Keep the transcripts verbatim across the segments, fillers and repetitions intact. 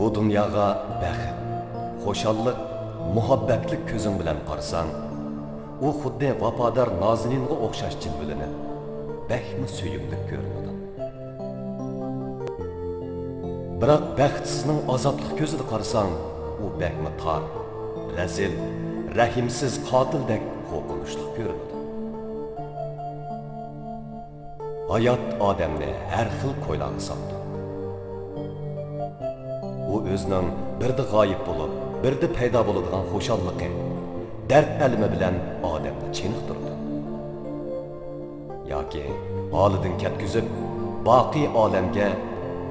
بۇ دۇنياغا بەخت، خۇشاللىق، مۇھەببەتلىك كۆزۈڭ بىلەن قارىساڭ، ئۇ خۇددى ۋاپادار نازىنىنغا ئوخشاش جىلۋىلىنىپ، بەكمۇ سۆيۈملۈك كۆرۈنىدۇ. بىراق بەختسىزنىڭ ئازابلىق كۆزىدە قارىساڭ، ئۇ بەكمۇ تار، رەزىل، رەھىمسىز قاتىلدەك قورقۇنچلۇق كۆرۈنىدۇ. ھايات ئادەمنى ھەر خىل كويلارغا سالىدۇ. ئۇ ئۆزىنىڭ بىردە غايىب بولۇپ، بىردە پەيدا بولىدىغان خۇشاللىقى، دەرد-ئەلىمى بىلەن ئادەمنى چېنىقتۇرىدۇ. ياكى ھالىدىن كەتكۈزۈپ، باقىي ئالەمگە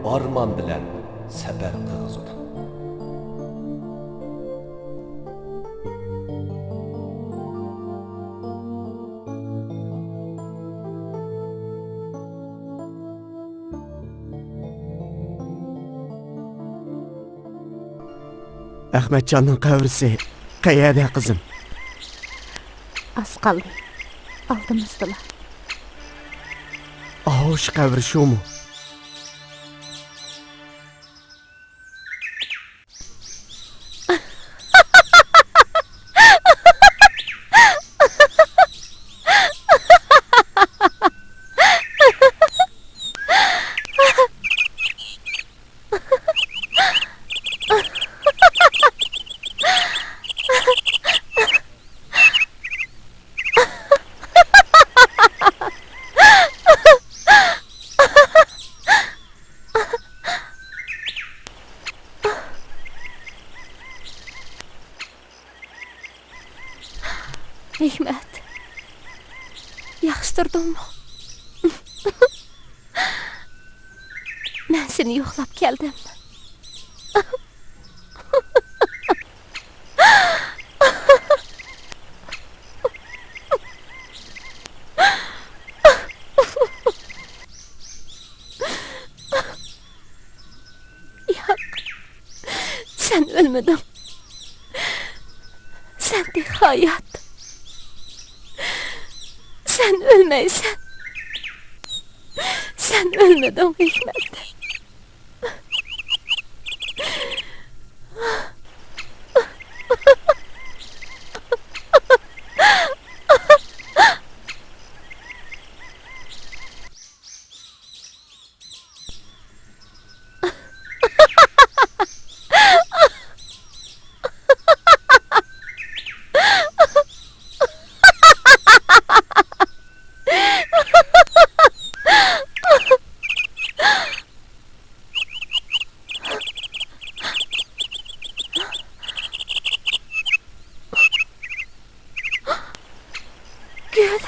ئارمان بىلەن سەپەر قىلغۇزىدۇ. ئەخمەتجاننىڭ قەبرىسى قەيەردە، قىزىم؟ ئاز قالدى. ئالدىمىزدىلا. ئاۋۇ شۇ قەبرە شۇمۇ؟ ھېكمەت، ياخشى تۇردۇڭمۇ؟ مەن سېنى يوقلاپ كەلدىم. ياق، سەن ئۆلمىدىڭ. سەن تېخى ھايات. سەن ئۆلمەيسەن. سەن ئۆلمىدىڭ، ھېكمەت. گۈل.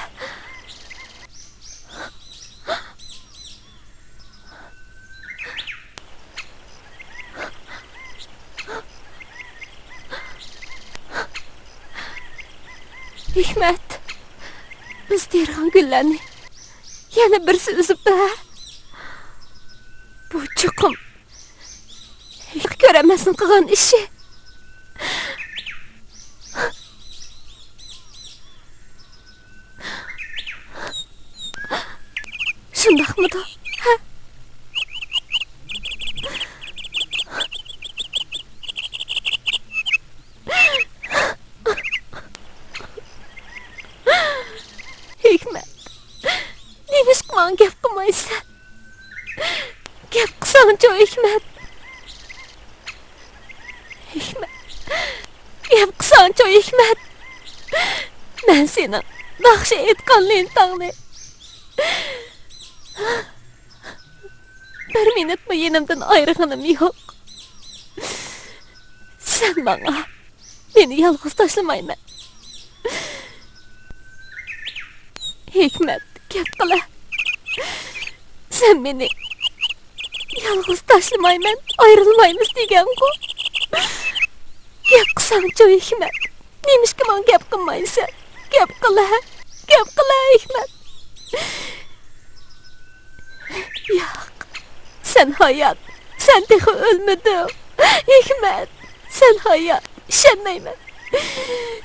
ھېكمەت، بىز تېرىغان گۈللەرنى يەنە بىرسى ئۈزۈپتۇ ھە؟ بۇ چوقۇم ھېلىقى كۆرەرمەسنىڭ قىلغان ئىشى. شۇنداقمىدۇ؟ ھە؟ ھېكمەت، نېمىشقا ماڭا گەپ قىلمايسەن؟ گەپ قىلساڭچۇ، ھېكمەت؟ ھېكمەت، گەپ قىلساڭچۇ، ھېكمەت؟ مەن سېنىڭ ناخشا ئېيتقان لېنتاڭنى بىر مىنۇتمۇ يېنىمدىن ئايرىغىنىم يوق. سەن ماڭا مېنى يالغۇز تاشلىمايمەن. ھېكمەت، گەپ قىلە. سەن مېنى يالغۇز تاشلىمايمەن، ئايرىلمايمىز دېگەنغۇ؟ گەپ قىلساڭچۇ، ھېكمەت؟ نېمىشقا ماڭا گەپ قىلمايسەن؟ گەپ قىلە، گەپ قىلە، ھېكمەت. ياق، سەن ھايات، سەن تېخى ئۆلمىدىڭ. ھېكمەت، سەن ھايات، ئىشەنمەيمەن.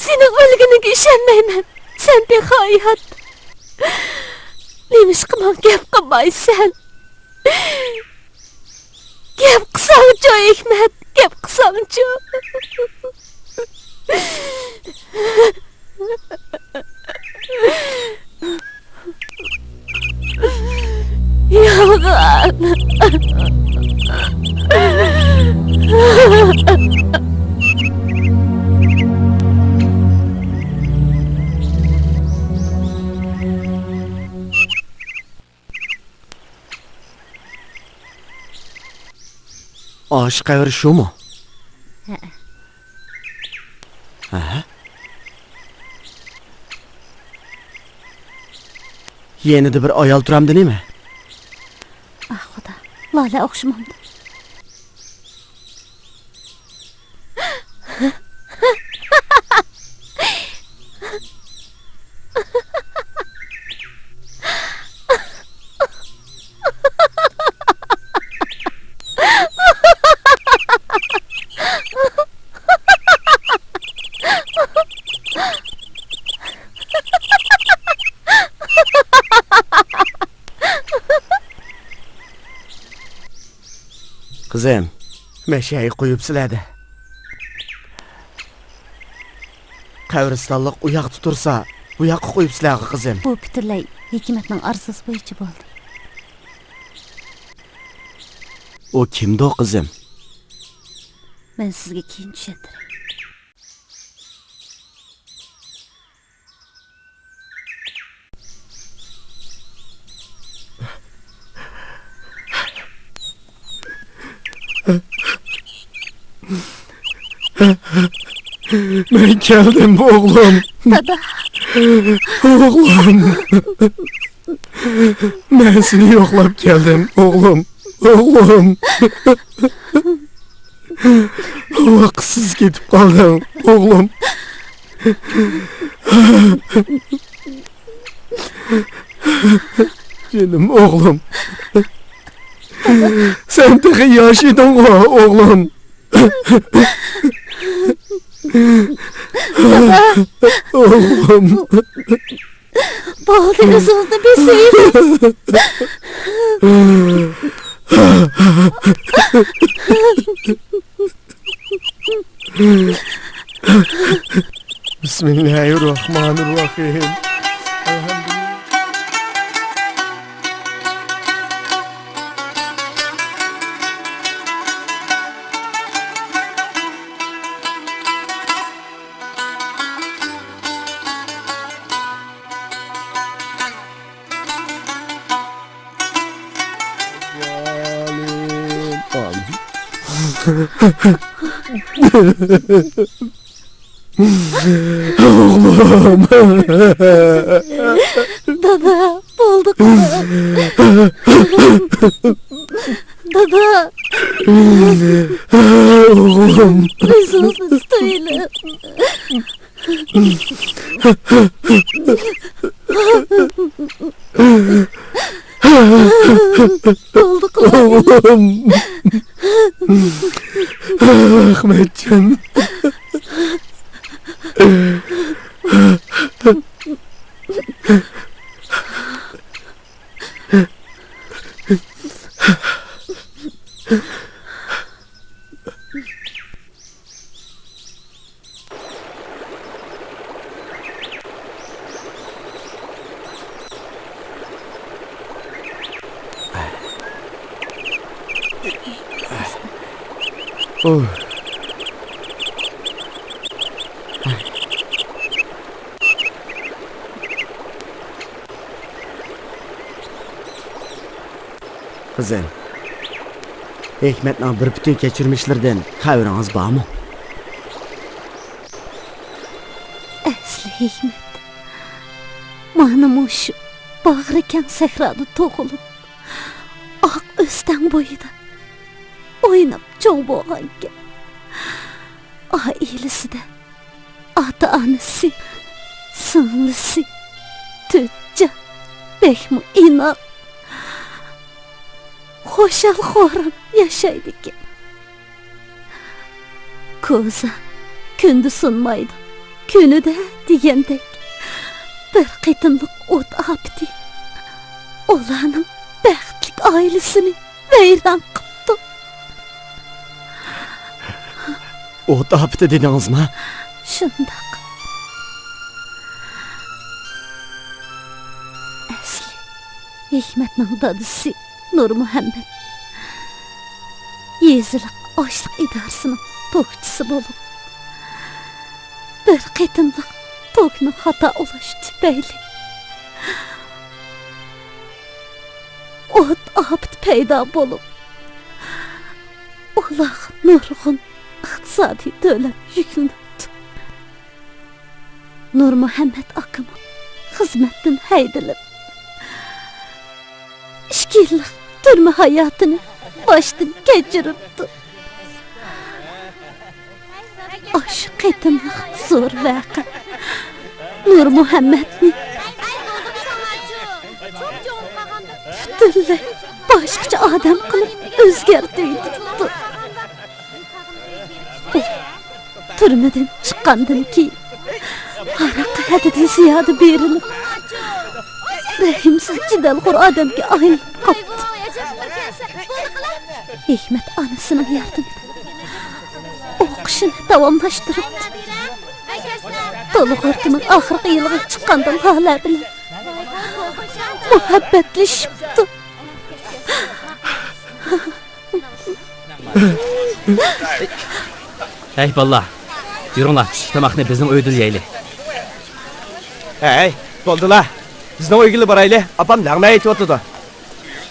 سېنىڭ ئۆلگىنىڭگە ئىشەنمەيمەن. سەن تېخى ھايات. نېمىشقا ماڭا گەپ قىلمايسەن؟ گەپ قىلساڭچۇ، ھېكمەت، گەپ قىلساڭچۇ. يالغان. ئاشۇ قەبرە شۇمۇ؟ ھەئە. ھە؟ يېنىدا بىر ئايال تۇرامدۇ نېمە؟ ئاھ، خۇدا، لالە ئوخشىمامدۇ؟ قىزىم، مەشەي قويۇپسىلەردە. قەبرىستانلىق ئۇ ياقتا تۇرسا، بۇ ياققا قويۇپسىلەرغۇ، قىزىم. بۇ پۈتۈنلەي ھېكمەتنىڭ ئارزۇسى بويىچە بولدى. ئۇ كىمدۇ، قىزىم؟ مەن سىزگە كېيىن چۈشەندۈرەي. مەن كەلدىم، ئوغلۇم. دادا. ئوغلۇم. مەن سېنى يوقلاپ كەلدىم، ئوغلۇم. ئوغلۇم. ۋاقىتسىز كېتىپ قالدىڭ، ئوغلۇم. جېنىم ئوغلۇم. سەن تېخى ياش ئىدىڭغۇ، ئوغلۇم. ئوغلۇم. بولدى، ئۆزىڭىزنى بېسىۋېلىڭ. بىسمىللاھىرراھمانىرراھىم. ئوغلۇم. دادا، بولدى قىزىم. دادا. ئوغلۇم. ئۆزىڭىزنى تۇتۇۋېلىڭ. بولدى قىزىم. ئوغلۇم. ئەخمەتجان. قىزىم، ھېكمەتنىڭ بىر پۈتۈن كەچۈرمىشلىرىدىن خەۋىرىڭىز بارمۇ؟ ئەسلى ھېكمەت مانا مۇشۇ باغرى كەڭ سەھرادا تۇغۇلۇپ، ئاق ئۆستەڭ بويىدا ئويناپ چوڭ بولغانىكەن. ئائىلىسىدە ئاتا-ئانىسى، سىڭلىسى، تۆت جان، بەكمۇ ئىناق، خۇشال-خۇرام ياشايدىكەن. كوزا كۈندە سۇنمايدۇ، كۈنىدە دېگەندەك بىر قېتىملىق ئوت ئاپىتى ئۇلارنىڭ بەختلىك ئائىلىسىنى ۋەيران قىپتۇ. ئوت ئاپىتى دېدىڭىزما؟ شۇنداق. ئەسلى ھېكمەتنىڭ دادىسى نۇرمۇھەممەت يېزىلىق ئاشلىق ئىدارىسىنىڭ توكچىسى بولۇپ، بىر قېتىملىق توكنى خاتا ئۇلاش تۈپەيلى ئوت ئاپىتى پەيدا بولۇپ، ئۇلارغا نۇرغۇن ئىقتىسادىي تۆلەم يۈكلىنىپتۇ. نۇرمۇھەممەت ئاكىمۇ خىزمەتتىن ھەيدىلىپ، ئىككى يىللىق تۈرمە ھاياتىنى باشتىن كەچۈرۈپتۇ. ئاشۇ قېتىملىق زور ۋەقە نۇرمۇھەممەتنى پۈتۈنلەي باشقىچە ئادەم قىلىپ ئۆزگەرتىۋېتىپتۇ. ئۇ تۈرمىدىن چىققاندىن كېيىن، ھاراققا ھەددىدىن زىيادە بېرىلىپ، رەھىمسىز، جېدەلخور ئادەمگە ئايلىنىپ قاپتۇ. ھېكمەت ئانىسىنىڭ ياردىمىدە ئوقۇشىنى داۋاملاشتۇرۇپتۇ. تولا ئوتتۇرىنىڭ ئاخىرقى يىلىغا چىققاندا لالە بىلەن مۇھەببەتلىشىپتۇ. ھەي، بالىلار، يۈرۈڭلار، چۈشلۈك تاماقنى بىزنىڭ ئۆيدىلا يەيلى. ھەي، بولدىلا، بىزنىڭ ئۆيگىلا بارايلى، ئاپام لەڭمە ئېيتىۋاتىدۇ.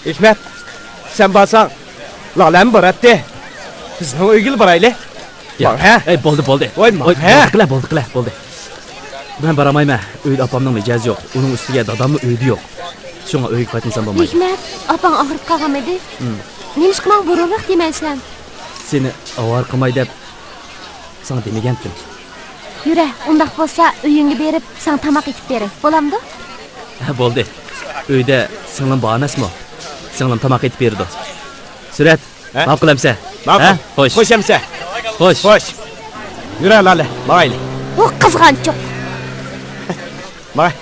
ھېكمەت، سەن بارساڭ، لالەمۇ باراتتى. بىزنىڭ ئۆيگىلا بارايلى. ياق. ماڭ، ھە؟ ئەي، بولدى، بولدى. ۋاي، ماڭ، ھە؟ بولدى قىلە، بولدى قىلە، بولدى. مەن بارالمايمەن. ئۆيدە ئاپامنىڭ مىجەزى يوق. ئۇنىڭ ئۈستىگە داداممۇ ئۆيدە يوق. شۇڭا ئۆيگە قايتمىسام بولمايدۇ. ھېكمەت، ئاپاڭ ئاغرىپ قالغانمىدى؟ ھىم. نېمىشقا ماڭا بۇرۇنراق دېمەيسەن؟ سېنى ئاۋارە قىلماي دەپ ساڭا دېمىگەنتىم. يۈرە، ئۇنداق بولسا ئۆيۈڭگە بېرىپ ساڭا تاماق ئېتىپ بېرەي، بولامدۇ؟ ھە، بولدى. ئۆيدە سىڭلىم بار ئەمەسمۇ؟ سىڭلىم تاماق ئېتىپ بېرىدۇ. سۈرەت، ھە؟ ماقۇل ئەمسە؟ ماقۇل. ھە؟ خوش. خوش ئەمسە. خوش. خوش. يۈرە، لالە، ماڭايلى. ئۇ قىزغانچۇق. ماڭاي.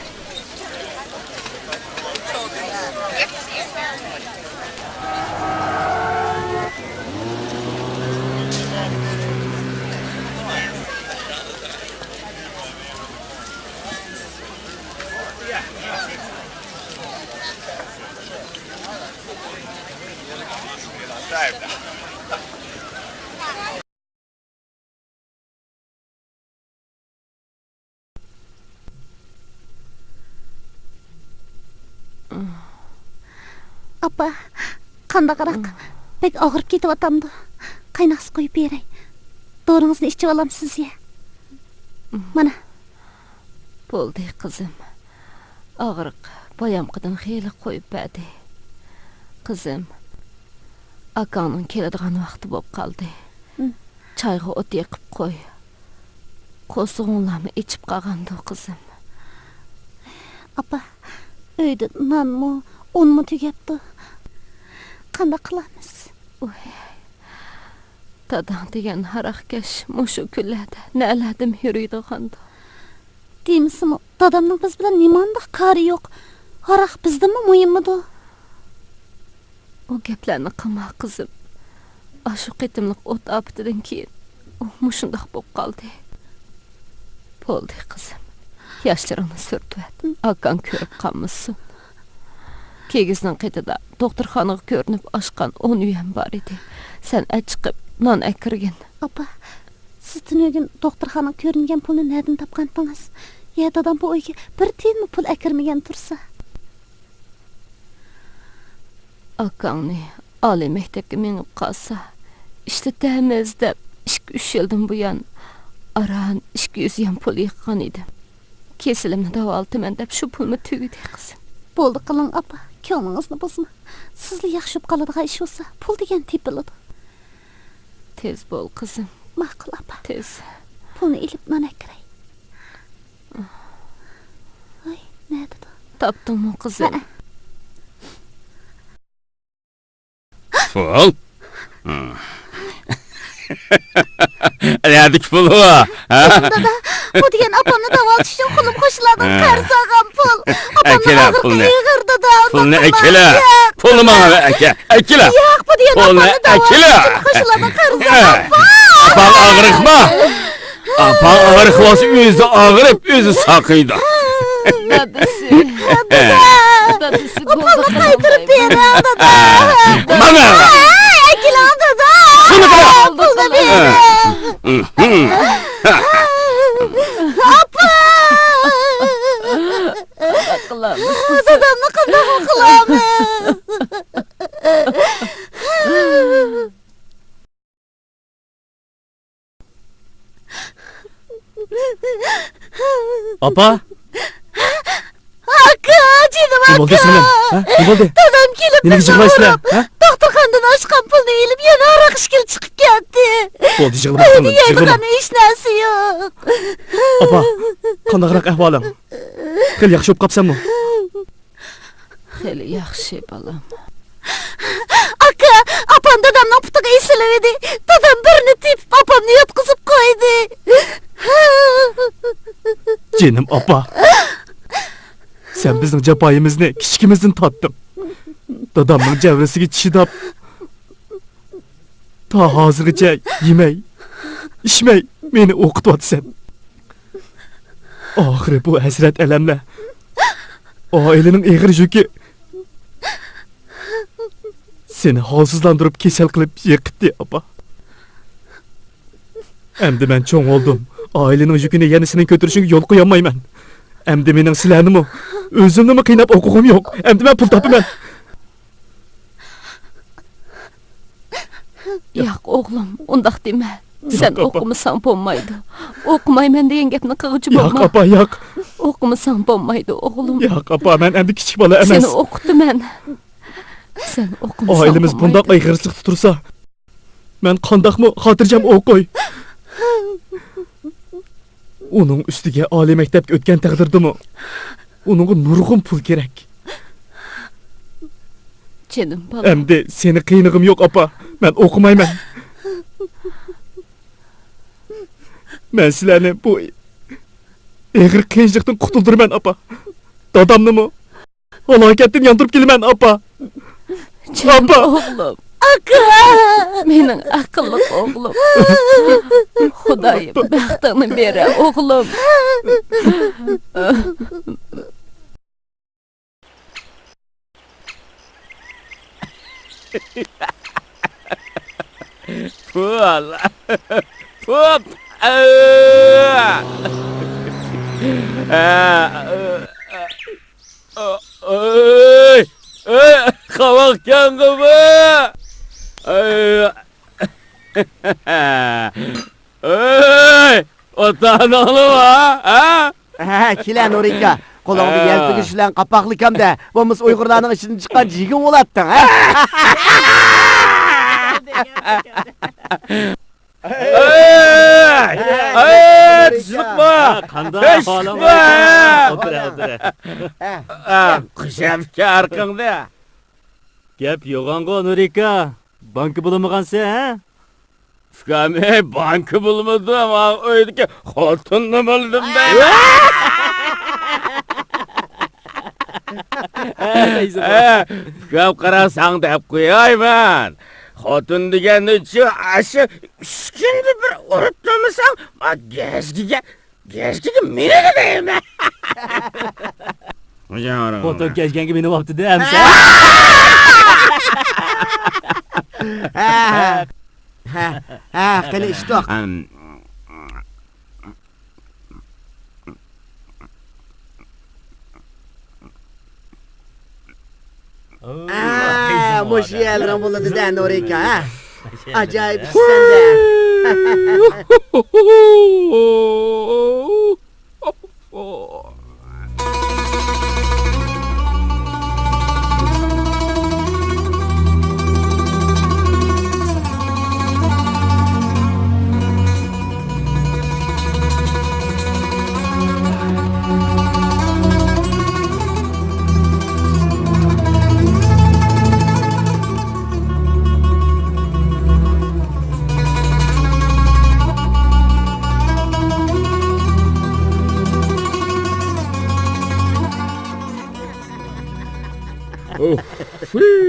ئاپا، قانداقراق؟ بەك ئاغرىپ كېتىۋاتامدۇ؟ قايناق سۇ قۇيۇپ بېرەي. دورىڭىزنى ئىچىۋالامسىز يە؟ مانا. بولدى، قىزىم. ئاغرىق بايامقىدىن خېلى قويۇپ بەردى. قىزىم، ئاكاڭنىڭ كېلىدىغان ۋاقتى بولۇپ قالدى. ھىم. چايغا ئوت يېقىپ قوي. قورسىقىڭلارمۇ ئېچىپ قالغاندۇ، قىزىم؟ ئاپا، ئۆيدە نانمۇ، ئۇنمۇ تۈگەپتۇ. قانداق قىلارمىز؟ ۋاي، داداڭ دېگەن ھاراقكەش مۇشۇ كۈنلەردە نەلەردىمۇ يۈرىدىغاندۇ؟ دېمىسىمۇ، دادامنىڭ بىز بىلەن نېمانداق كارى يوق؟ ھاراق بىزدىنمۇ مۇھىممىدۇ؟ ئۇ گەپلەرنى قىلما، قىزىم. ئاشۇ قېتىملىق ئوت ئاپىتىدىن كېيىن ئۇ مۇشۇنداق بولۇپ قالدى. بولدى، قىزىم. ياشلىرىڭنى سۈرتۈۋەت. ئاكاڭ كۆرۈپ قالمىسۇن. كىگىزنىڭ قېتىدا دوختۇرخانىغا كۆرۈنۈپ ئاچقان ئون يۈەن بار ئىدى. سەن ئەچىقىپ نان ئەكىرگىن. ئاپا، سىز تۈنۈگۈن دوختۇرخانىغا كۆرۈنگەن پۇلنى نەدىن تاپقانتىڭىز؟ يا دادام بۇ ئۆيگە بىر تىيىنمۇ پۇل ئەكىرمىگەن تۇرسا؟ ئاكاڭنى ئالىي مەكتەپكە مېڭىپ قالسا، ئىشلىتەمىز دەپ ئىككى، ئۈچ يىلدىن بۇيان ئاران ئىككى يۈز يۈەن پۇل يىغقان ئىدىم. كېسىلىمنى داۋالىتىمەن دەپ شۇ پۇلمۇ تۈگىدى، قىزىم. بولدى قىلىڭ، ئاپا، كۆڭلىڭىزنى بۇزما. سىزلا ياخشى بولۇپ قالىدىغان ئىش بولسا، پۇل دېگەن تېپىلىدۇ. تېز بول، قىزىم. ماقۇل، ئاپا. تېز. پۇلنى ئېلىپ نان ئەكىرەي. ۋاي، نەدىدۇ؟ تاپتىڭمۇ، قىزىم؟ ھەئە. پۇل؟ نەدىكى پۇل ئۇ؟ ھە؟ دادا، بۇ دېگەن ئاپامنى داۋالىتىش ئۈچۈن ئۇقۇم قوشنىلاردىن ھە. قەرز ئالغان پۇل. ئاپامنىڭ ئەكېلە ئاغرىقى پۇلنى. ئېغىر، دادا. پۇلنى ئالداڭ ئەكېلە. قىلماڭ. پۇلنى ماڭا ئەكە. ئەكېلە. ياق، بۇ دېگەن پۇلنى ئاپامنى داۋالىتىش ئەكېلە. ئۈچۈن قوشنىلاردىن قەرز ھە. ئالغان پۇل. ئاپاڭ ئاغرىقما؟ ئاپاڭ ئاغرىق بولسا ئۆزى ئاغرىپ، ئۆزى ساقىيىدۇ. دادىسى. دادا. دادىسى بولدى، قايتۇرۇپ بېرىڭ، دادا. مانا. ئەكېلىڭ، دادا. شۇنى قىلىڭ. پۇلنى بېرىڭ. ئاپا! دادامنى قانداق قىلىمىز؟ ئاپا! ئاكا، جېنىم ئاكا! نېمە بولدى سىڭلىم؟ ھە؟ نېمە بولدى؟ دادام كېلىپ نېمە بىزنى يىغلايسىلەر؟ ئۇرۇپ، ھە؟ دوختۇرخانىدىن ئاچقان پۇلنى ئېلىپ، يەنە ھاراق ئىچكىلى چىقىپ كەتتى. بولدى، يىغلىماڭ سىڭلىم، يەيدىغان يىغلىماڭ. ھېچ نەرسە يوق. ئاپا، قانداقراق ئەھۋالىڭ؟ خېلى ياخشى بولۇپ قاپسەنمۇ؟ خېلى ياخشى، بالام. ئاكا، ئاپام دادامنىڭ پۇتىغا ئېسىلىۋىدى. دادام بىرنى تېپىپ، ئاپامنى ياتقۇزۇپ قويدى. جېنىم ئاپا. سەن بىزنىڭ جاپايىمىزنى كىچىكىمىزدىن تارتتىڭ. دادامنىڭ جەۋرىسىگە چىداپ، تا ھازىرغىچە يېمەي، ئىچمەي مېنى ئوقۇتۇۋاتىسەن. ئاخىرى بۇ ھەسرەت-ئەلەملەر، ئائىلىنىڭ ئېغىر يۈكى سېنى ھالسىزلاندۇرۇپ، كېسەل قىلىپ يىقىتتى، ئاپا. ئەمدى مەن چوڭ بولدۇم. ئائىلىنىڭ يۈكىنى يەنە سېنىڭ كۆتۈرۈشۈڭگە يول قويالمايمەن. ئەمدى مېنىڭ سىلەرنىمۇ، ئۆزۈمنىمۇ قىيناپ ھوقۇقۇم يوق. ئەمدى مەن پۇل تاپىمەن. ياق، ئوغلۇم، ئۇنداق دېمە. سەن ياق، ئاپا. ئوقۇمىساڭ بولمايدۇ. ئوقۇمايمەن دېگەن گەپنى قىلغۇچە ياق، بولما. ئاپا، ياق. ئوقۇمىساڭ بولمايدۇ، ئوغلۇم. ياق، ئاپا، مەن ئەمدى كىچىك بالا ئەمەس. سېنى ئوقۇتىمەن. سەن ئوقۇمىساڭ ئائىلىمىز بولمايدۇ. بۇنداق ئېغىرچىلىقتا تۇرسا، مەن قانداقمۇ خاتىرجەم ئوقۇي؟ ئۇنىڭ ئۈستىگە ئالىي مەكتەپكە ئۆتكەن تەقدىردىمۇ، ئۇنىڭغا نۇرغۇن پۇل كېرەك. جېنىم بالام. ئەمدى سېنى قىينىغۇم يوق، ئاپا. مەن ئوقۇمايمەن. مەن سىلەرنى بۇ ئېغىر قىيىنچىلىقتىن قۇتۇلدۇرىمەن، ئاپا. دادامنىمۇ ھالاكەتتىن ياندۇرۇپ كېلىمەن، ئاپا. جېنىم ئاپا. ئوغلۇم. ئاكا! مېنىڭ ئەقىللىق ئوغلۇم. خۇدايىم بەختىڭنى بېرە، ئوغلۇم. پۇل. پۇل. ئۆي. ئۆي. قاۋاقكەنغۇ بۇ؟ ئۆي. ئۆي. ئوتانىڭلۇ ھە؟ ھە، كېلە نۇرىكا. قولۇڭدا ھە. يەلپۈگۈچ بىلەن قاپاقلىكامدە. بولمىسا ئۇيغۇرلارنىڭ ئىچىدىن چىققان جىگىڭ بولاتتىڭ، ھە؟ ئەي! ئەي! تۇشلۇقما؟ قانداق ئەھۋالىڭ؟ تۇشلۇقما؟ ئولتۇر، ئولتۇر. ئە، خۇشامكەن ئارقاڭدا. گەپ يوغانغۇ، نۇرىكا. بانكا بولمىغانسەن، ھە؟ ئۇكام، ئەي، بانكا بولمىدىم، ئا، ئۆيدىكى خوتۇننى بولدۇم مەن. ئە، ئۇكام، قارا، ساڭا دەپ قوياي مەن. خوتۇن دېگەننىچۇ، ئاشۇ ئۈچ كۈندە بىر ئۇرۇپ تۇرمىساڭ، ما گەجگىگە، گەجگىگە مىنىدۇ دەيمەن. خوتۇن گەجگەڭگە مىنىۋاپتۇ-دە، ئەمىسە. ھە، ھە. ھە، ھە، قېنى ئىچتۇق. ئا، مۇشۇ يەرلىرىڭ بولىدۇ-دە، نۇرىكا، ھە؟ ئاجايىپ ئىشسەن-دە.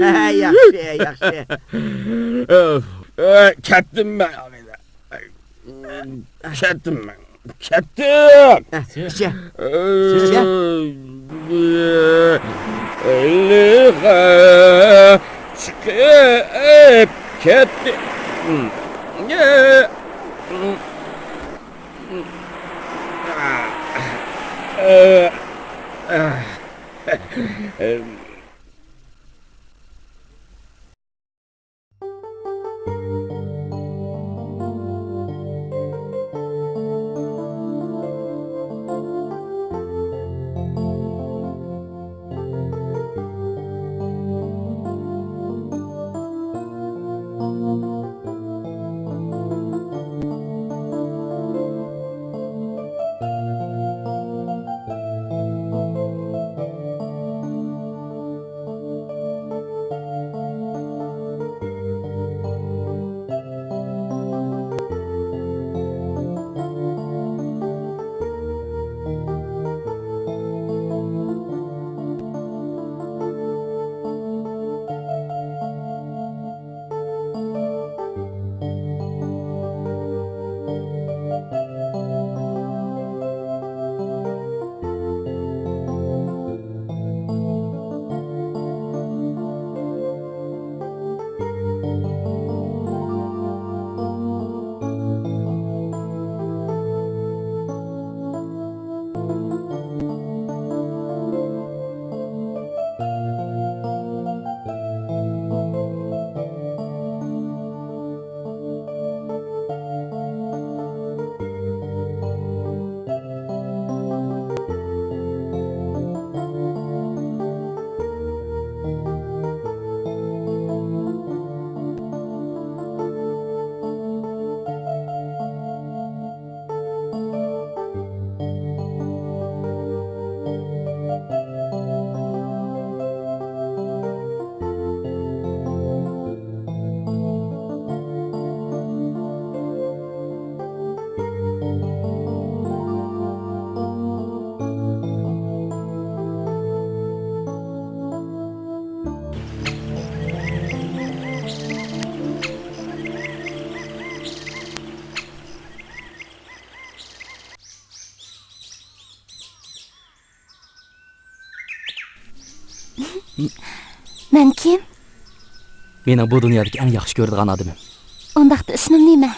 ياخشى، ياخشى. ئۆف، ئۆ، كەتتىم مەن. كەتتىم مەن. كەتتىم. ھە، ئىچە. ئىچە. ھېلىغا چىقىپ كەتتى. مەن كىم؟ مېنىڭ بۇ دۇنيادىكى ئەڭ ياخشى كۆرىدىغان ئادىمىم. ئۇنداقتا ئىسمىم نېمە؟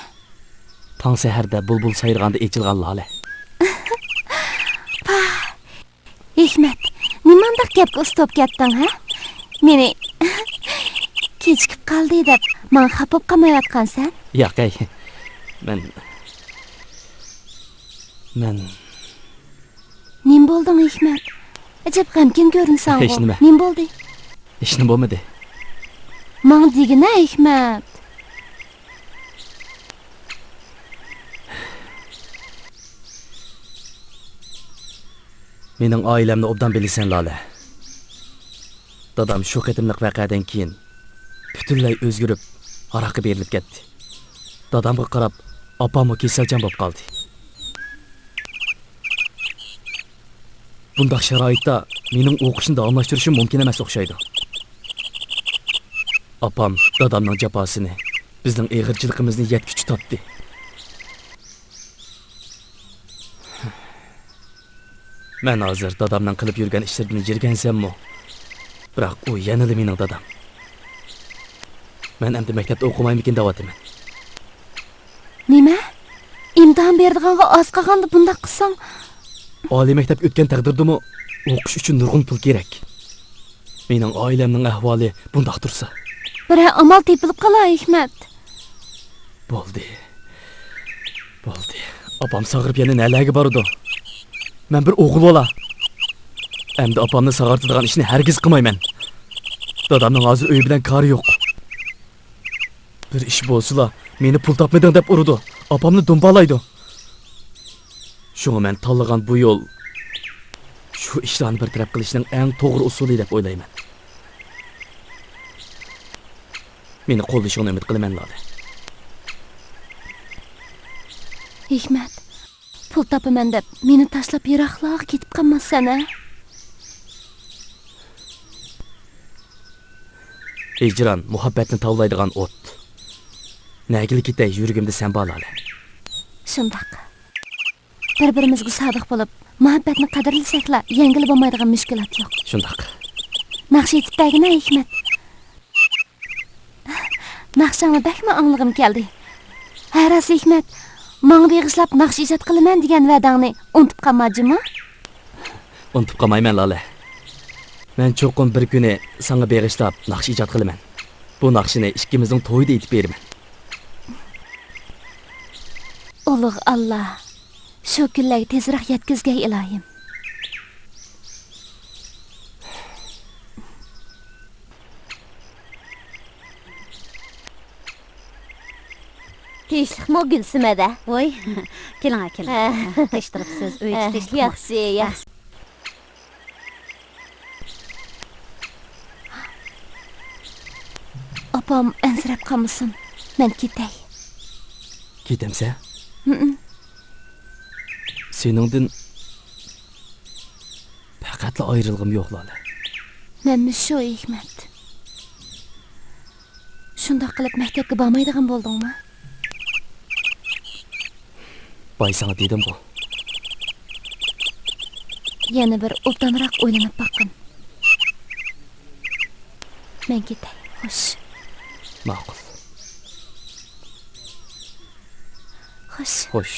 تاڭ سەھەردە بۇلبۇل سايرىغاندا ئېچىلغان لالە. پاھ! ھېكمەت، نېمانداق گەپكە ئۇستا بولۇپ كەتتىڭ، ھە؟ مېنى كېچىكىپ قالدى دەپ ماڭا خاپا بولۇپ قالمايۋاتقانسەن؟ ياق، ھەي. مەن، مەن نېمە بولدۇڭ، ھېكمەت؟ ئەجەب غەمكىن كۆرۈنسەڭغۇ. ھېچنېمە. نېمە بولدى؟ ھېچنېمە بولمىدى. ماڭا دېگىنە، ھېكمەت. مېنىڭ ئائىلەمنى ئوبدان بىلىسەن، لالە. دادام شۇ قېتىملىق ۋەقەدىن كېيىن پۈتۈنلەي ئۆزگىرىپ، ھاراققا بېرىلىپ كەتتى. دادامغا قاراپ، ئاپاممۇ كېسەلچان بولۇپ قالدى. بۇنداق شارائىتتا مېنىڭ ئوقۇشنى داۋاملاشتۇرۇشۇم مۇمكىن ئەمەس ئوخشايدۇ. ئاپام دادامنىڭ جاپاسىنى، بىزنىڭ ئېغىرچىلىقىمىزنى يەتكۈچە تارتتى. مەن ھازىر دادامنىڭ قىلىپ يۈرگەن ئىشلىرىدىن يىرگەنسەممۇ، بىراق ئۇ يەنىلا مېنىڭ دادام. مەن ئەمدى مەكتەپتە ئوقۇمايمىكىن دەۋاتىمەن. نېمە؟ ئىمتىھان بېرىدىغانغا ئاز قالغاندا بۇنداق قىلساڭ؟ ئالىي مەكتەپ ئۆتكەن تەقدىردىمۇ ئوقۇش ئۈچۈن نۇرغۇن پۇل كېرەك. مېنىڭ ئائىلەمنىڭ ئەھۋالى بۇنداق تۇرسا. بىرەر ئامال تېپىلىپ قالا، ھېكمەت. بولدى. بولدى. ئاپام ساغىرىپ يەنە نەلەرگە بارىدۇ؟ مەن بىر ئوغۇل بالا. ئەمدى ئاپامنى ساغارتىدىغان ئىشنى ھەرگىز قىلمايمەن. دادامنىڭ ھازىر ئۆيى بىلەن كارى يوق. بىر ئىش بولسىلا، مېنى پۇل تاپمىدىڭ دەپ ئۇرىدۇ، ئاپامنى دۇمبالايدۇ. شۇڭا مەن تاللىغان بۇ يول، شۇ ئىشلارنى بىر تەرەپ قىلىشنىڭ ئەڭ توغرا ئۇسۇلى دەپ ئويلايمەن. مېنى قوللىشىڭنى ئۈمىد قىلىمەن، لالە. ھېكمەت، پۇل تاپىمەن دەپ مېنى تاشلاپ يىراقلارغا كېتىپ قالماسسەن، ھە؟ ھىجران، مۇھەببەتنى تاۋلايدىغان ئوت. نەگىلا كېتەي، يۈرىكىمدە سەن بار، لالە. شۇنداق. بىر-بىرىمىزگە سادىق بولۇپ، مۇھەببەتنى قەدىرلىسەكلا، يەڭگىلى بولمايدىغان مۈشكۈلات يوق. شۇنداق. ناخشا ئېيتىپ بەرگىنە، ھېكمەت. ناخشاڭنى بەكمۇ ئاڭلىغۇم كەلدى. ھە، راست، ھېكمەت. ماڭا بېغىشلاپ ناخشا ئىجاد قىلىمەن دېگەن ۋەدەڭنى ئۇنتۇپ قالما جۇمۇ. ئۇنتۇپ قالمايمەن، لالە. مەن چوقۇم بىر كۈنى ساڭا بېغىشلاپ ناخشا ئىجاد قىلىمەن. بۇ ناخشىنى ئىككىمىزنىڭ تويىدا ئېيتىپ بېرىمەن. ئۇلۇغ ئاللا، شۇ كۈنلەرگە تېزرەك يەتكۈزگەي، ئىلاھىم. تىنچلىقمۇ، گۈلسۈمەدە؟ ۋوي، كېلىڭە، كېلىڭە. ھە. تىنچ تۇرۇپسىز، ئۆيدە ھە، تىنچلىقمۇ؟ ياخشى، ھە. ياخشى. ئاپام ئەنسىرەپ قالمىسۇن، مەن كېتەي. كېتەمسە؟ ھىم. سېنىڭدىن پەقەتلا ئايرىلغۇم يوق، لالە. مەنمۇ شۇ، ھېكمەت. شۇنداق قىلىپ مەكتەپكە بارمايدىغان بولدۇڭمۇ؟ باي ساڭا دېدىمغۇ. يەنە بىر ئوبدانراق ئويلىنىپ باققىن. مەن كېتەي، خوش. ماقۇل. خوش. خوش.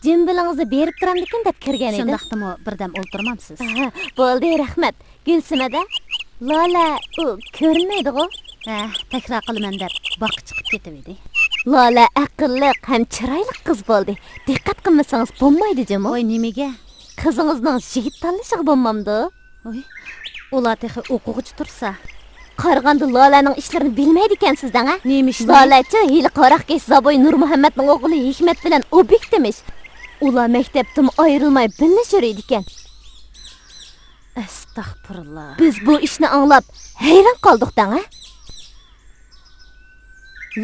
جىمبىلىڭىزنى بېرىپ تۇرامدىكىن دەپ كىرگەن ئىدىم. شۇنداقتىمۇ بىردەم ئولتۇرمامسىز؟ ئەھە، بولدى، رەھمەت. گۈلسۈمەدە، لالە، ئۇ كۆرۈنمەيدىغۇ؟ ھە، تەكرار قىلىمەن دەپ باغقا چىقىپ كېتىۋىدى. لالە ئەقىللىق ھەم چىرايلىق قىز بولدى. دىققەت قىلمىسىڭىز بولمايدۇ جۇمۇ. ۋاي، نېمىگە؟ قىزىڭىزنىڭ يىگىت تاللىشىغا بولمامدۇ؟ ۋوي، ئۇلار تېخى ئوقۇغۇچى تۇرسا. قارىغاندا لالەنىڭ ئىشلىرىنى بىلمەيدىكەنسىز دەڭە. نېمە ئىشنى؟ لالەچۇ ھېلىقى ھاراقكەش زابوي نۇرمۇھەممەتنىڭ ئوغلى ھېكمەت بىلەن ئوبيېكتىمىش. ئۇلار مەكتەپتىمۇ ئايرىلماي بىللە يۈرىدىكەن. ئەستەغپۇرۇللا. بىز بۇ ئىشنى ئاڭلاپ ھەيران قالدۇق دەڭە.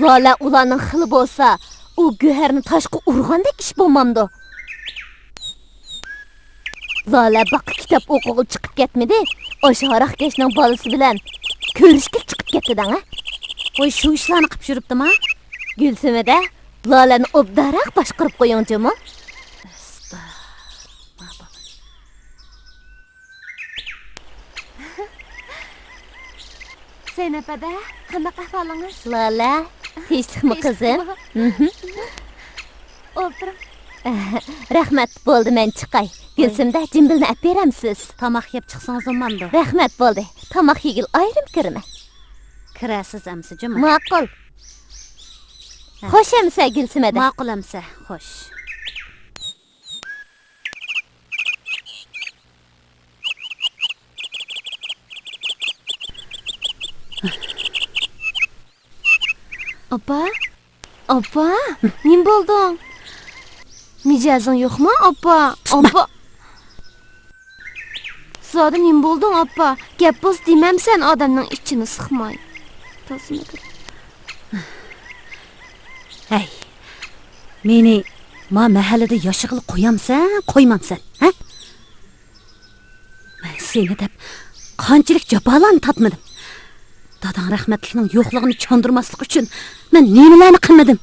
لالە ئۇلارنىڭ خىلى بولسا، ئۇ گۆھەرنى تاشقا ئۇرغاندەك ئىش بولمامدۇ؟ لالە باغقا كىتاب ئوقۇغىلى چىقىپ كەتمىدى، ئاشۇ ھاراقكەشنىڭ بالىسى بىلەن كۆرۈشكىلى چىقىپ كەتتى دەڭە. ۋوي، شۇ ئىشلارنى قىلىپ يۈرۈپتىما؟ گۈلسۈمىدە، لالەنى ئوبدانراق باشقۇرۇپ قويۇڭ جۇمۇ. ئەستە. زەينەپ ھەدە، قانداق ئەھۋالىڭىز؟ لالە، تىنچلىقمۇ قىزىم؟ تىنچلىقمۇ. مھم. ئولتۇرۇڭ. رەھمەت، بولدى، مەن چىقاي. ۋاي. گۈلسۈمدە، جىمبىلنى ئەپ بېرەمسىز؟ تاماق يەپ چىقسىڭىز بولمامدۇ؟ رەھمەت، بولدى. تاماق يېگىلى ئايرىم كىرىمەن. كىرەرسىز ئەمسە جۇمۇ. ماقۇل. ھە. خوش ئەمسە، گۈلسۈمەدە. ماقۇل ئەمسە، خوش. ئاپا؟ ئاپا؟ نېمە بولدۇڭ؟ مىجەزىڭ يوقمۇ، ئاپا؟ تۇتما. ئاپا! زادى نېمە بولدۇڭ، ئاپا؟ گەپ بولسا دېمەمسەن، ئادەمنىڭ ئىچىنى سىقماي. تازىمۇ كىر. ھەي، مېنى ما مەھەللىدە ياشىغىلى قويامسەن، قويمامسەن، ھە؟ مەن سېنى دەپ قانچىلىك جاپالارنى تارتمىدىم. داداڭ رەھمەتلىكنىڭ يوقلۇقىنى چاندۇرماسلىق ئۈچۈن مەن نېمىلەرنى قىلمىدىم.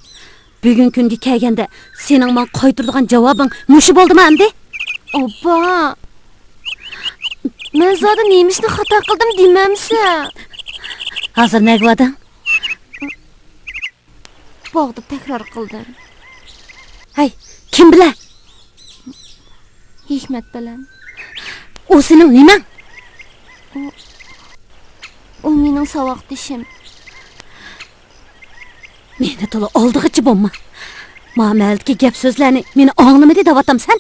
بۈگۈنكى كۈنگە كەلگەندە سېنىڭ ماڭا قايتۇرىدىغان جاۋابىڭ مۇشۇ بولدىما ئەمدى؟ ئاپا! مەن زادى نېمە ئىشنى خاتا قىلدىم دېمەمسە؟ ھازىر نەگە باردىڭ؟ باغدا تەكرار قىلدىم. ھەي، كىم بىلەن؟ ھېكمەت بىلەن. ئۇ سېنىڭ نېمەڭ؟ ئۇ، ئۇ مېنىڭ ساۋاقدىشىم. مېنى تولا ئالدىغىچە بولما. ما مەھەللىدىكى گەپ سۆزلەرنى مېنى ئاڭلىمىدى دەۋاتامسەن؟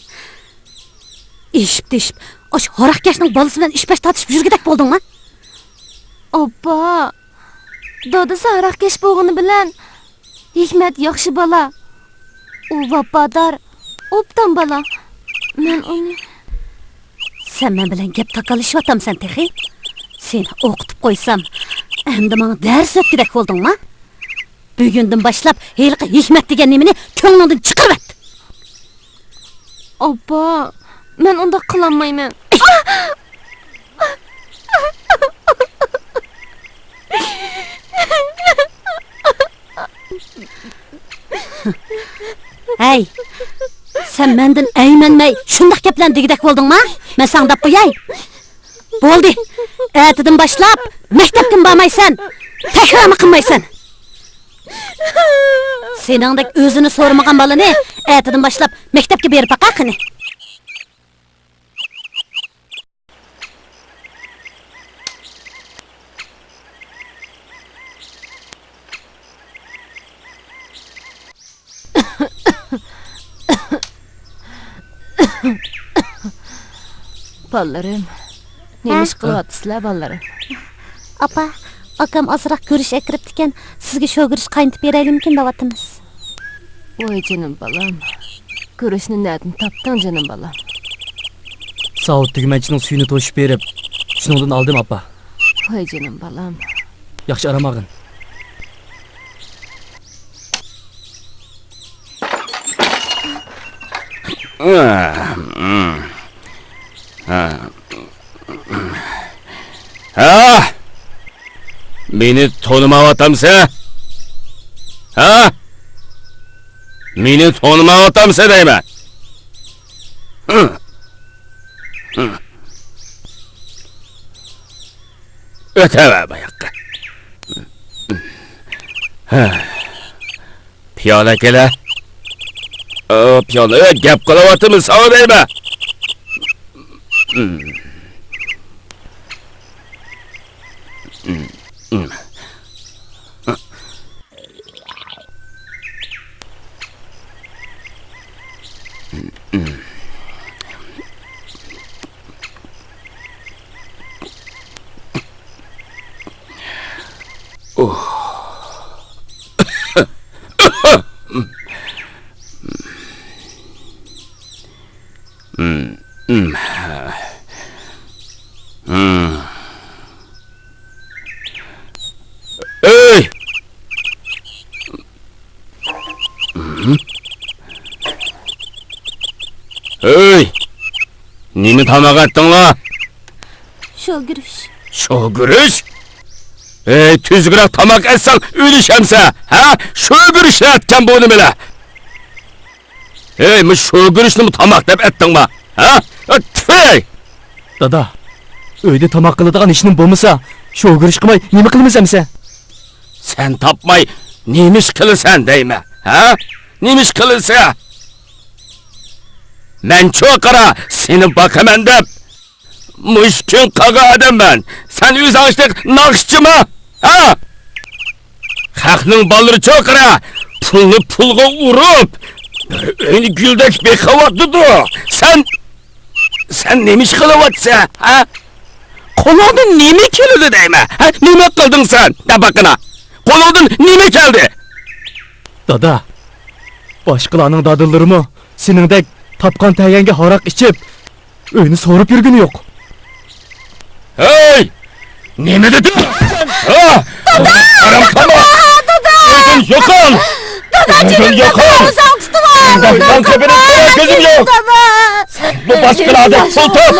ئېشىپ تېشىپ، ئاشۇ ھاراقكەشنىڭ بالىسى بىلەن ئىش باش تارتىشىپ يۈرگۈدەك بولدۇڭما؟ ئاپا! دادىسى ھاراقكەش بولغىنى بىلەن، ھېكمەت ياخشى بالا. ئۇ ۋاپادار، ئوبدان بالا. مەن ئۇنى. سەن مەن بىلەن گەپ تاكاللىشىۋاتامسەن تېخى؟ سېنى ئوقۇتۇپ قويسام، ئەمدى ماڭا دەرس ئۆتكۈدەك بولدۇڭما؟ بۈگۈندىن باشلاپ ھېلىقى ھېكمەت دېگەن نېمىنى كۆڭلۈڭدىن چىقىرىۋەت! ئاپا، مەن ئۇنداق قىلالمايمەن. ھەي، سەن مەندىن ئەيمەنمەي شۇنداق گەپلەرنى دېگۈدەك بولدۇڭما؟ مەن ساڭا دەپ قوياي. بولدى، ئەتىدىن باشلاپ مەكتەپكىمۇ بارمايسەن، تەكرارمۇ قىلمايسەن. سېنىڭدەك ئۆزىنى سورىمىغان بالىنى ئەتىدىن باشلاپ مەكتەپكە بېرىپ باقە قېنى. بالىلىرىم، نېمە ئىش ھە؟ قىلىۋاتىسىلەر، بالىلىرىم؟ ئاپا، ئاكام ئازراق گۈرۈچ ئەكىرىپتىكەن، سىزگە شۇ گۈرۈچ قاينىتىپ بېرەيلىمىكىن دەۋاتىمىز. ۋاي جېنىم بالام، گۈرۈچنى نەدىن تاپتىڭ، جېنىم بالام؟ ساۋۇت تۈگمەنچىنىڭ سۈيىنى توشۇپ بېرىپ، شۇنىڭدىن ئالدىم، ئاپا. ۋاي جېنىم بالام. ياخشى ئارام ئالغىن. ھە؟ مېنى تونۇمايۋاتامسەن؟ ھە؟ مېنى تونۇمايۋاتامسەن دەيمەن. ئۆتەۋەر باياققا. پىيالە كېلە. ئا، پىيالە، ئە، گەپ قىلىۋاتىمەن ساڭا دەيمەن. ئۆي! ئۆي! نېمە تاماق ئەتتىڭلار؟ شوگۈرۈچ. شوگۈرۈچ؟ ئەي، تۈزۈكرەك تاماق ئەتسەڭ ئۆلۈشەمسە، ھە؟ شوگۈرۈچ ئەتكەن بۇ نېمىلەر؟ ھەي، مۇشۇ شوگۈرۈچنىمۇ تاماق دەپ ئەتتىڭما؟ ھە؟ تۈفەي! دادا، ئۆيدە تاماق قىلىدىغان ھېچنېمە بولمىسا، شوگۈرۈچ قىلماي نېمە قىلىمىز ئەمسە؟ سەن تاپماي نېمە ئىش قىلىسەن دەيمەن، ھە؟ نېمە ئىش قىلىسەن؟ مەنچۇ قارا، سېنى باقىمەن دەپ مۇشۇ كۈن قالغان ئادەممەن. سەن ئۆزۈڭ ئىشتەك ناخشىچىما؟ ھە؟ خەقنىڭ بالىلىرى چوقۇرا پۇلنى پۇلغا ئۇرۇپ، بىر ئۆينى گۈلدەك بېقىۋاتىدۇ. سەن، سەن نېمە ئىش قىلىۋاتىسەن، ھە؟ قولۇڭدىن نېمە كېلىدۇ دەيمەن؟ ھە؟ نېمە قىلدىڭ سەن؟ دەپ باققىنا. قولۇڭدىن نېمە كەلدى؟ دادا، باشقىلارنىڭ دادىلىرىمۇ سېنىڭدەك تاپقان تەيەنگە ھاراق ئىچىپ، ئۆينى سوراپ يۈرگىنى يوق. ھەي! نېمە دېدىڭ؟ ھە؟ ھارام تاماق! ئۆيدىن يوقال! ئۆيدىن يوقال! دادا، دادا، كۆزۈم يوق! بۇ باشقىلاردەك پۇل تاپ!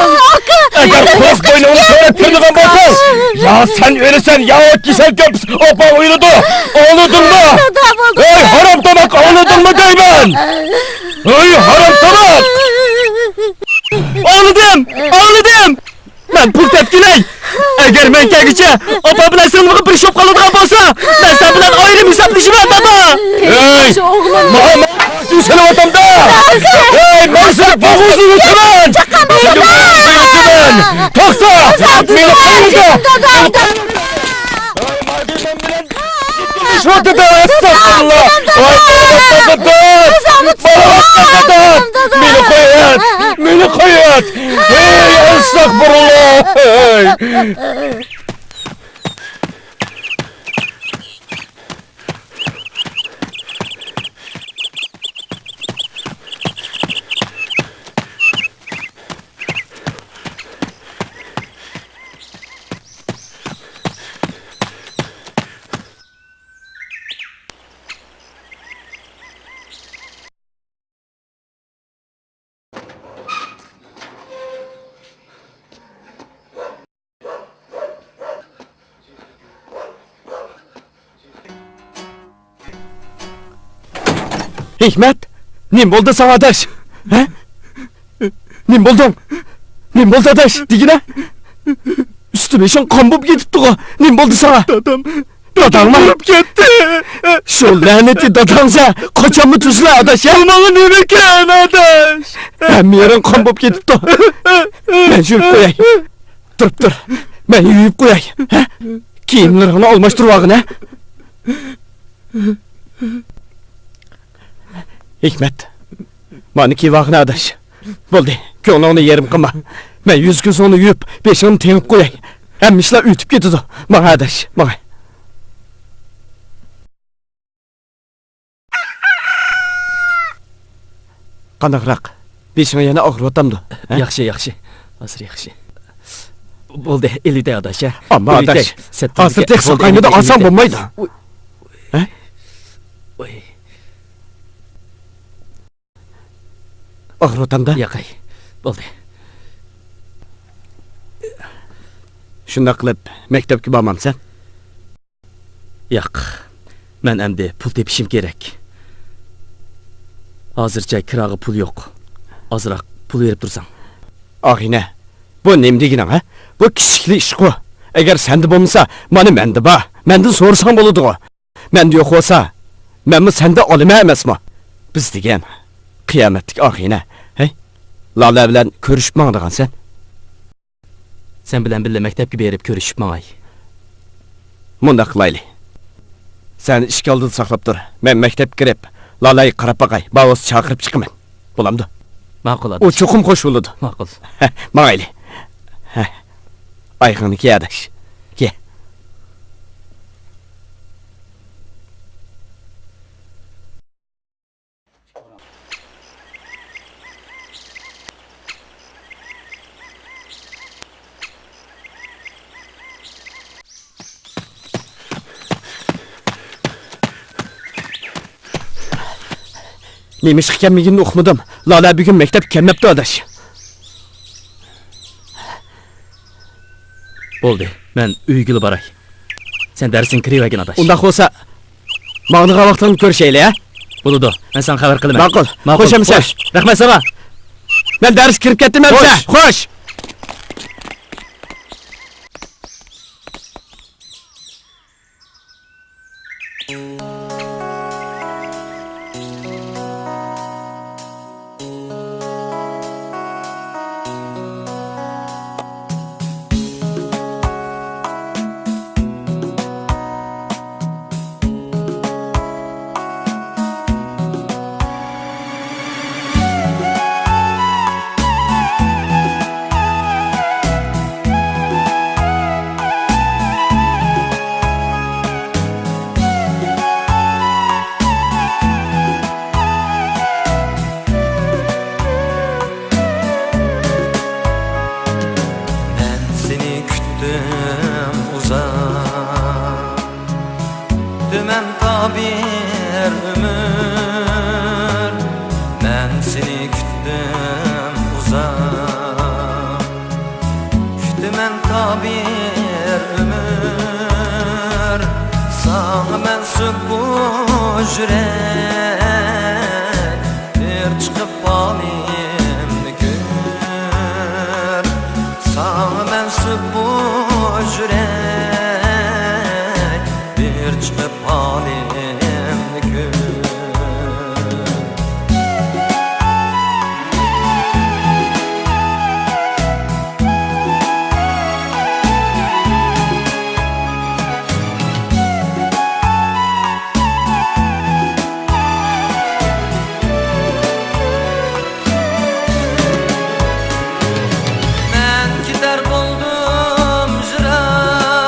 ئەگەر قورس بوينۇڭنى سۆرەپ كىرىدىغان بولساڭ، يا سەن ئۆلىسەن، يا ئۇ كېسەل كۆپ ئوپا ئۆلىدۇ! ئاڭلىدىڭمۇ؟ ھەي، ھارام تاماق، ئاڭلىدىڭمۇ دەيمەن! ھەي، ھارام تاماق! ئاڭلىدىم! ئاڭلىدىم! مەن پۇل تېپىپ كېلەي! ئەگەر مەن كەلگۈچە ئاپا بىلەن سىڭلىمغا بىر ئىش بولۇپ قالىدىغان بولسا، مەن سەن بىلەن ئايرىم ھېسابلىشىمەن، دادا! ھەي! ماڭا سېلىۋاتامدا! ھەي، مەن سېنى بوغۇزۇڭنى يۇتىمەن! سېنى بوغۇزۇڭنى يۇتىمەن! توختا! مېنى قويۇڭدا! شۇ دېدى، ئەستەغپۇرۇللا! ۋاي، بالىغا تاقىتىپ! بالىغا تاقىتىپ! مېنى قويۇۋەت! مېنى قويۇۋەت! ھەي، ئەستەغپۇرۇللا! ھەي! ھېكمەت، نېمە بولدى ساڭا، ئاداش؟ ھە؟ نېمە بولدۇڭ؟ نېمە بولدى، ئاداش؟ دېگىنە؟ ئۈستى بېشىڭ قان بولۇپ كېتىپتىغۇ. نېمە بولدى ساڭا؟ دادام، داداڭمۇ؟ ئۆلۈپ كەتتى. شۇ لەنىتى داداڭسە، قاچانمۇ تۈزىلە، ئاداش، ھە؟ بۇ ماڭا نېمىكەن، ئاداش؟ ھەممە يېرىڭ قان بولۇپ كېتىپتۇ. مەن يۇيۇپ قوياي. تۇرۇپ تۇر. مەن يۇيۇپ قوياي. ھە؟ كىيىملىرىڭنى ئالماشتۇرۇۋالغىن، ھە؟ ھېكمەت. مانا كىيىۋالغىن، ئاداش. بولدى، كۆڭلۈڭنى يېرىم قىلما. مەن يۈز-كۆزۈڭنى يۇيۇپ، بېشىڭنى تېڭىپ قوياي. ھەممە ئىشلار ئۆتۈپ كېتىدۇ. ماڭا، ئاداش، ماڭا. قانداقراق؟ بېشىڭ يەنە ئاغرىۋاتامدۇ؟ ھە؟ ياخشى، ياخشى. ھازىر ياخشى. بولدى، ئېلىۋېتەي، ئاداش، ھە؟ ئەمما، ئاداش، ھازىر تېخى ساقايمىدى، ئالساڭ بولمايدۇ. ھە؟ ئاغرىۋاتامدا؟ ياقەي، بولدى. شۇنداق قىلىپ، مەكتەپكە بارمامسەن؟ ياق، مەن ئەمدى پۇل تېپىشىم كېرەك. ھازىرچە كىراغا پۇل يوق. ئازراق پۇل بېرىپ تۇرساڭ. ئاغىنە، بۇ نېمە دېگىنىڭ، ھە؟ بۇ كىچىكلا ئىشقۇ. ئەگەر سەندە بولمىسا، مانا مەندە بار. مەندىن سورىساڭ بولىدىغۇ. مەندە يوق بولسا، مەنمۇ سەندىن ئالىمەن ئەمەسمۇ؟ بىز دېگەن قىيامەتلىك ئاغىنە، ھەي؟ لالە بىلەن كۆرۈشۈپ ماڭىدىغانسەن. سەن بىلەن بىللە مەكتەپكە بېرىپ كۆرۈشۈپ ماڭاي. مۇنداق قىلايلى. سەن ئىشىك ئالدىدا ساقلاپ تۇر. مەن مەكتەپكە كىرىپ، لالەگە قاراپ باقاي. بار بولسا چاقىرىپ چىقىمەن. بولامدۇ؟ ماقۇل، ئاداش. ئۇ چوقۇم خوش بولىدۇ. ماقۇل. ماڭايلى. ئايىغىڭنى كىي، ئاداش. كىي. نېمىشقا كەلمىگىنىنى ئۇقمىدىم. لالە بۈگۈن مەكتەپكە كەلمەپتۇ، ئاداش. بولدى، مەن ئۆيگىلا باراي. سەن دەرسىڭگە كىرىۋەرگىن، ئاداش. ئۇنداق بولسا، ماڭىدىغان ۋاقتىڭدا كۆرۈشەيلى، ھە؟ بولىدۇ، مەن ساڭا خەۋەر قىلىمەن. ماقۇل. ماقۇل. خوش ئەمىسە. خوش. رەھمەت ساڭا. مەن دەرسكە كىرىپ كەتتىم ئەمىسە. خوش. خوش. بىر ئۆمۈر ساڭا مەنسۇپ بۇ يۈرەك، بىر چىقىپ ھالىمنى كۆر. ساڭا مەنسۇپ بۇ يۈرەك، بىر چىقىپ ھالىمنى كۆر. مەن كېتەر بولدۇم يىراق،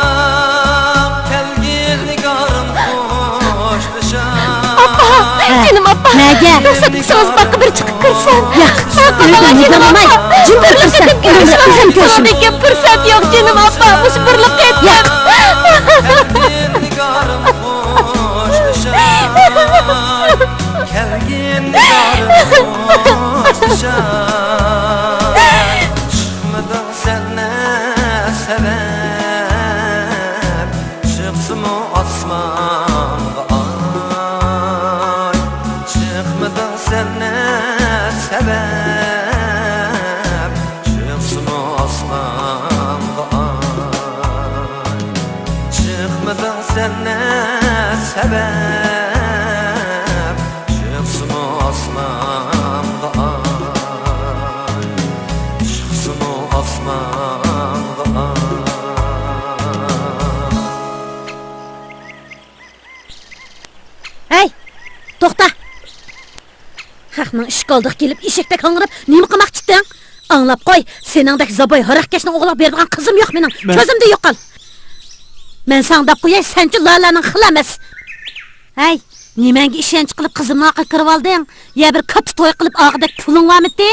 كەلگىن نىگارىم خوشلىشاق. ئاپا، جېنىم ئاپا. نەگە؟ رۇخسەت قىلسىڭىز باغقا بىر چىقىپ كىرسەم. ياق، ئاپا، ئۆيدە جېنىم ئاپا. جىم بىر پۇرسەت، ئۆزۈم كۆرسۇم. پۇرسەت يوق، پۇرسەت يوق، جېنىم ئاپا. مۇشۇ بىرلا قېتىم. ياق. كەلگىن نىگارىم خوشلىشاق. چىقمىدىڭ سەن نە سەۋەب، چىقسىمۇ ئاسمانغا ئاي. چىقمىدىڭ سەن نە سەۋەب، چىقسىمۇ ئاسمانغا ئاي. چىقمىدىڭ سەن نە سەۋەب، چىقسىمۇ ئاسمانغا ئاي، چىقسىمۇ ئاسمانغا ئاي. ھەي، توختا! خەقنىڭ ئىشىك ئالدىغا كېلىپ ئېشەكتەك ھاڭراپ نېمە قىلماقچىتىڭ؟ ئاڭلاپ قوي، سېنىڭدەك زاپاي ھاراقكەشنىڭ ئوغلىغا بېرىدىغان قىزىم يوق مېنىڭ. مەن كۆزۈمدىن يوقال. مەن ساڭا دەپ قوياي، سەنچۇ لالەنىڭ خىلى ئەمەس. ھەي، نېمەڭگە ئىشەنچ قىلىپ قىزىمنىڭ ئارقىغا كىرىۋالدىڭ؟ يا بىر كاتتا توي قىلىپ ئالغۇدەك پۇلۇڭ بارمىدى؟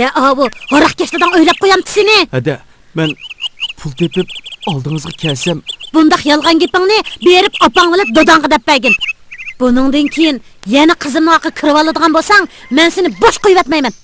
يا ئاۋۇ ھاراقكەش داداڭ ئۆيلەپ قويامتى سېنى؟ ھەدە، مەن پۇل تېپىپ ئالدىڭىزغا كەلسەم. بۇنداق يالغان گېپىڭنى بېرىپ ئاپاڭ بىلەن داداڭغا دەپ بەرگىن. بۇنىڭدىن كېيىن يەنە قىزىمنىڭ ئارقىغا كىرىۋالىدىغان بولساڭ، مەن سېنى بوش قويۇۋەتمەيمەن.